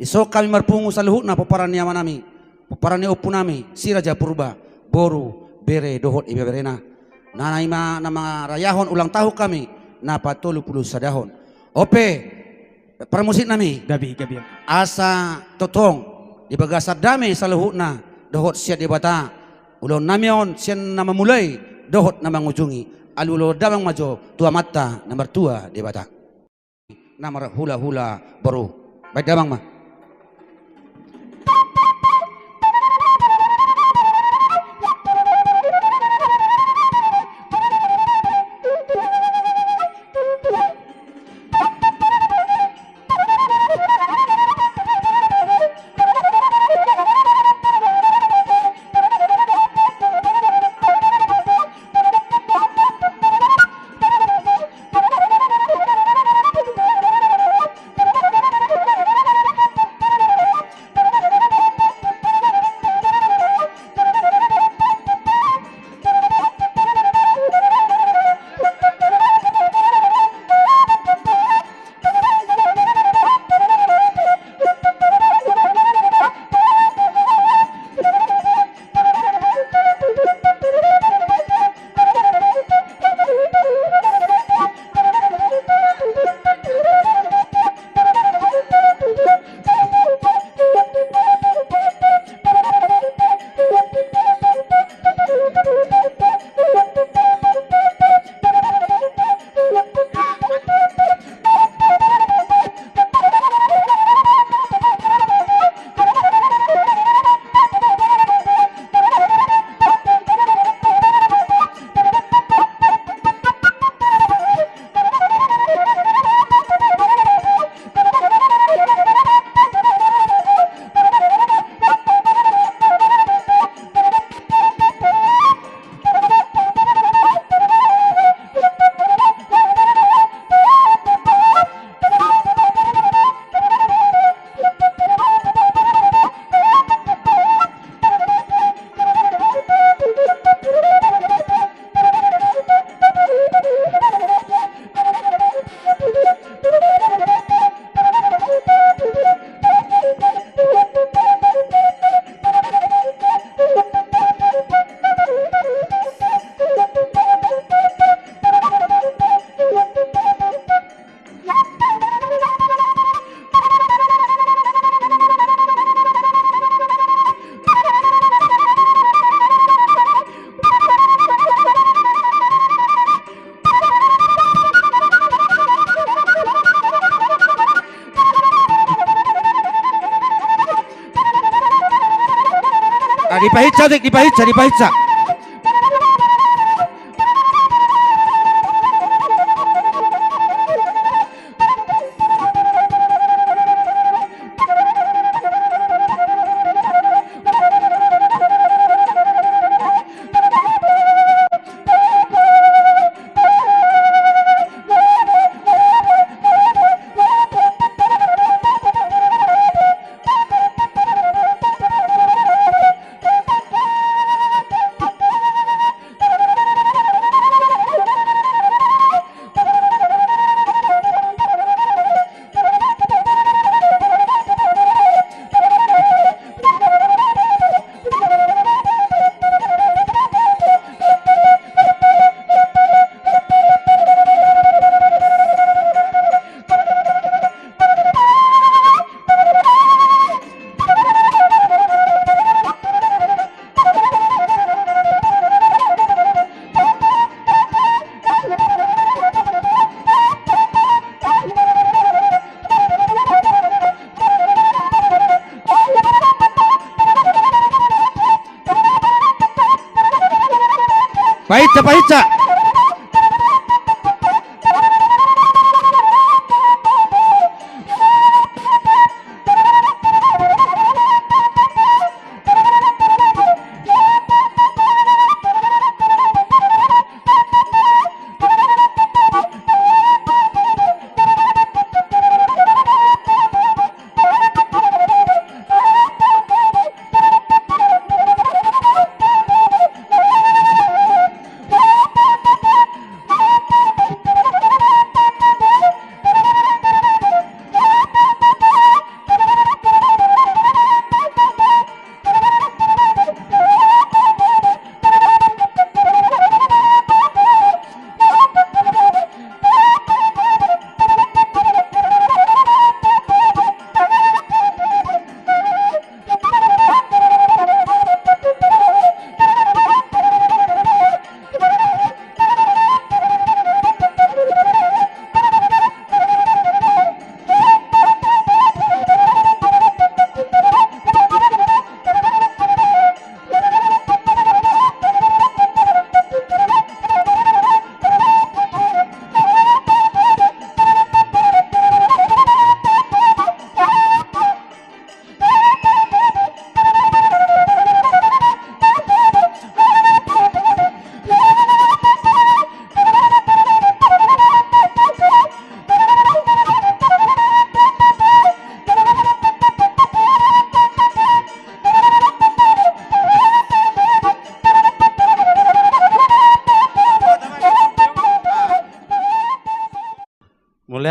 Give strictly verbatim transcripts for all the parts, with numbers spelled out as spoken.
Dison hami marpungu saluhutna pomparan ni amanami, pomparan ni ompunami, Si Raja Purba, boru, bere, dohot ibeberena. Na, na i ma na mangarayahon ulang tahun hami, na patolu pulu sadahon. Ope, parmusiknami. Gabe, gabe. Asa tongtong di bagasan dame saluhutna, dohot sian Debata, ulaonnami on sian na mamulai, dohot na mangujungi, alualu damang ma jo tu Amanta na martua Debata. Na marhulahula boru. Baen damang ma. Ah, dipahinsa, Dik, dipahinsa, dipahinsa. Pahinsa, pahinsa.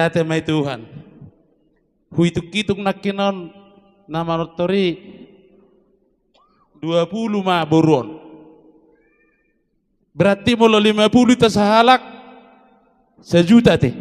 Ate mai Tuhan. Huitung-itung nangkin on na manortor i dua pulu ma boru on. Berarti molo lima pulu hita sahalak, sajuta te.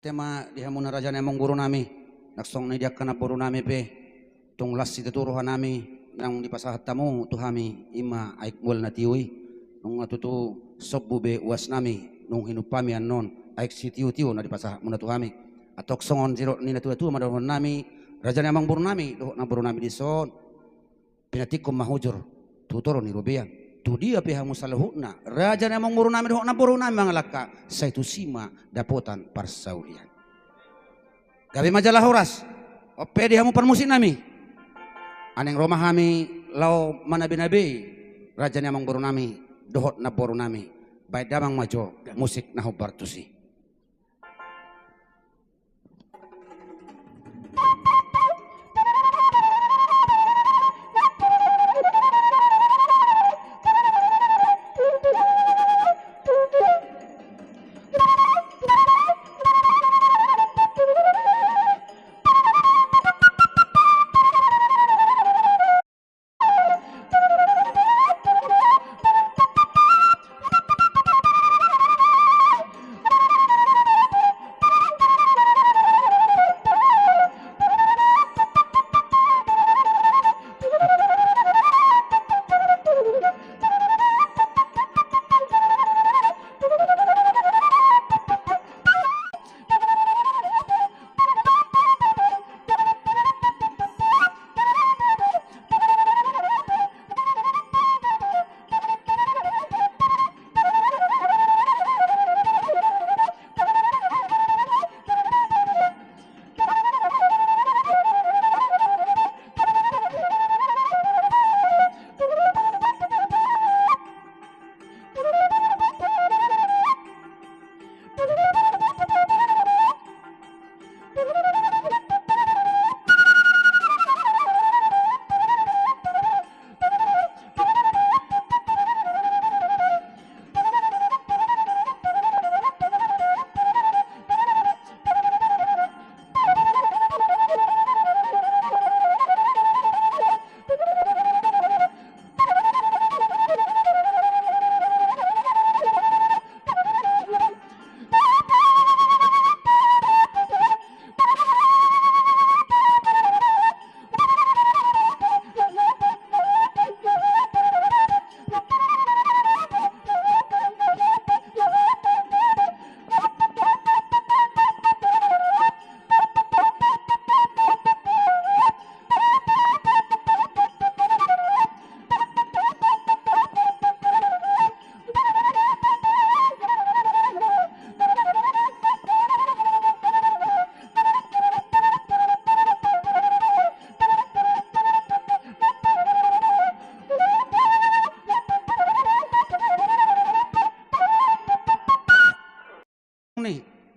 Tema di hamu na raja ni amangboru nami, nang songon i di angka namboru nami pe, tung las situtu roha nami, naung dipasahat hamu tu hami, i ma aek mual na tio i, nunga tutu sombu be uas nami, nunga hinum hami annon, aek sitio-tio na dipasahat muna tu hami. Antong songon didok ni na tua-tua ma dohonon nami, raja ni amangboru nami, dohot namboru nami dison, pinantikhon ma hujur tu toru ni robean. Tu dia pe hamu saluhutna, raja ni amangboru nami dohot namboru nami mangalangka, sai tusi ma dapotan parsaulian. Gabe ma jala horas. On pe di hamu parmusik nami. Naeng ro ma hami laho manabe-nabe raja ni amangboru nami dohot namboru nami. Baen damang ma jo musik na hombar tusi.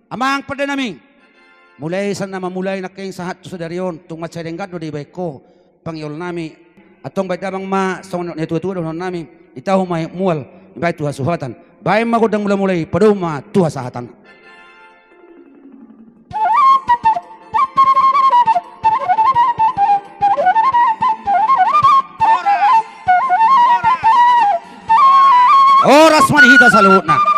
Amang pande nami, mulai sian na mamulai nangkin sahat tu sadari on, tung mansai denggan do dibaen ho pangidoan nami. Antong baen damang ma songon na tuatua dohonon nami, i tahu ma mual, baen tu hasuhatan. Baen ma gondang mulamula i, padomu ma tu hasahatan. Horas ma di hita saluhutna.